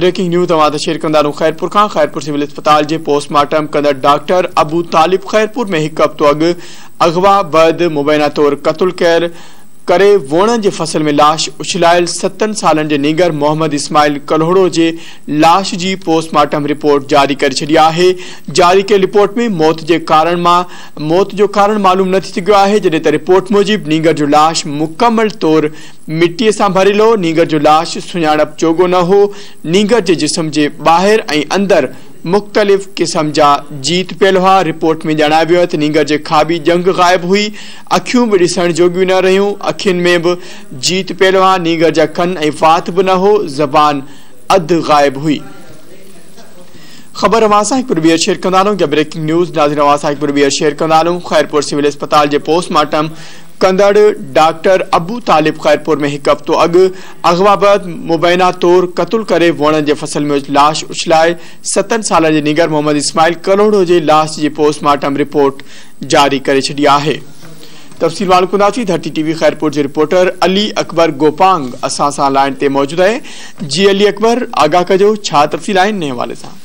Breaking news اوهان سان share ڪندا هلون خيرپور کان خيرپور سول اسپتال جي پوسٽ مارٽم ڪندڙ ڊاڪٽر ابو طالب خيرپور ۾ هڪ هفتو اڳ اغوا بعد مبينا طور قتل ڪيل ڪري ووڻن جي فصل ۾ لاش اڇلايل ستن سالن جي نينگر محمد اسماعيل ڪلهوڙو جي لاش جي پوسٽ مارٽم رپورٽ جاري ڪري ڇڏي آهي جاري ڪيل رپورٽ ۾ موت جي ڪارڻ مان موت جو ڪارڻ معلوم نه ٿي سگهيو آهي جڏهن ته رپورٽ موجب نينگر جو لاش مڪمل طور مٽيء سان ڀريل هو، نينگر جو لاش سڃاڻپ جوڳو نه هو، نينگر جي جسم جي ٻاهر ۽ اندر مختلف قسم جا جيت پيل هئا، رپورٽ ۾ ڄاڻايو ويو آهي ته نينگر جي کاٻي ڄنگهه غائب هئي، اکيون به ڏسڻ جوڳيون نه رهيون، اکين ۾ به جيت پيل هئا، نينگر جا ڪن ۽ وات به نه هو، زبان اڌ غائب هئي. خبر اوهان سان هڪ ڀيرو ٻيهر شيئر ڪندا هلون يا بريڪنگ نيوز ناظرين اوهان سان هڪ ڀيرو ٻيهر شيئر ڪندا هلون خيرپور سول اسپتال جي پوسٽ مارٽم ڪندڙ ڊاڪٽر ابو طالب خيرپور ۾ هڪ هفتو اڳ اغوا بعد مبينا طور قتل ڪري ووڻن جي فصل ۾ لاش اڇلائي ستن سالن جي نينگر محمد اسماعيل ڪلهوڙو جي لاش جي پوسٽ مارٽم رپورٽ جاري ڪري ڇڏي آهي. تفصيل معلوم ڪنداسين ڌرتي ٽي وي خيرپور جي رپورٽر علي اڪبر گوپانگ اسان سان لائين تي موجود آهي جي علي اڪبر آگاهه ڪجو ڇا تفصيل آهن انهي حوالي سان.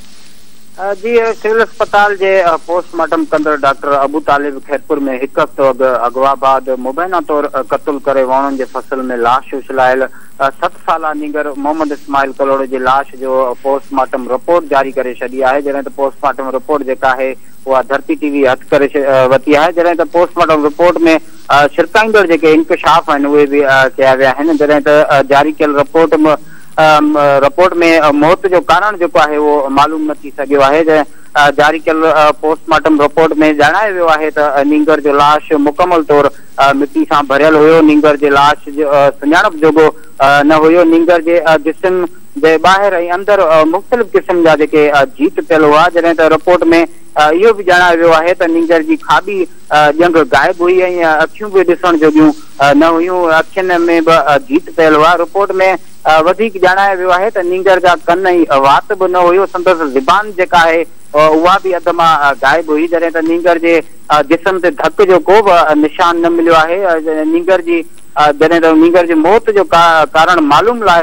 جي سول اسپتال جي پوسٽ مارٽم ڪندڙ ڊاڪٽر ابو طالب خيرپور ۾ هڪ هفتو اڳ اغوا بعد مبينا طور قتل ڪري ووڻن جي فصل ۾ لاش اڇلايل ست سالا نينگر محمد اسماعيل ڪلهوڙو جي لاش جو پوسٽ مارٽم رپورٽ جاري ڪري ڇڏي آهي جڏهن ته پوسٽ مارٽم رپورٽ جيڪا آهي اها ڌرتي ٽي وي هٿ ڪري ورتي آهي جڏهن ته پوسٽ مارٽم رپورٽ ۾ ڇرڪائيندڙ جيڪي انڪشاف آهن اهي به ڪيا ويا آهن جڏهن ته جاري ڪيل رپورٽ رپورٽ ۾ موت جو ڪارڻ جيڪو آهي اهو معلوم نه ٿي سگهيو آهي جڏهن جاري ڪيل پوسٽ مارٽم رپورٽ ۾ ڄاڻايو ويو آهي ته نينگر جو لاش مڪمل طور مٽي سان ڀريل هيو نينگر جي لاش سڃاڻپ جوڳو نه هيو نينگر جي جسم جي ٻاهر ۽ اندر مختلف قسم جا جيڪي جيت پيل هئا جڏهن ته رپورٽ ۾ اهو به ڄاڻايو ويو آهي ته نينگر جي کاٻي ڄنگهه غائب هئي ۽ اکيون به ڏسڻ جوڳيون نه هيون، اکين ۾ به جيت پيل هئا. رپورٽ ۾ وڌيڪ ڄاڻايو ويو آهي ته نينگر جا ڪن ۽ وات به نه هيو، سندس زبان جيڪا آهي اها به اڌ مان غائب هئي، جڏهن ته نينگر جي جسم تي ڌڪ جو ڪو به نشان نه مليو آهي، نينگر جي جڏهن ته نينگر جي موت جو ڪارڻ معلوم لاء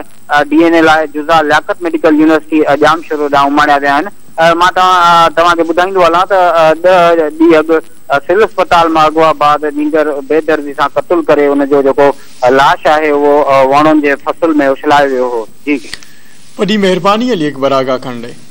ڊي اين اي لاء جزا لياقت ميڊيڪل يونيورسٽي ڄامشورو ڏانهن اماڻيا ويا آهن. مان توهان کي ٻڌائيندو هلان ته ڏهه ڏينهن اڳ سول اسپتال مان اغوا بعد نينگر بيدردي سان قتل ڪري ان جو جيڪو لاش آهي اهو ووڻن جي فصل ۾ اڇلايو ويو هو. جي. وڏي مهرباني علي اڪبر آگاهه ڪرڻ لاء.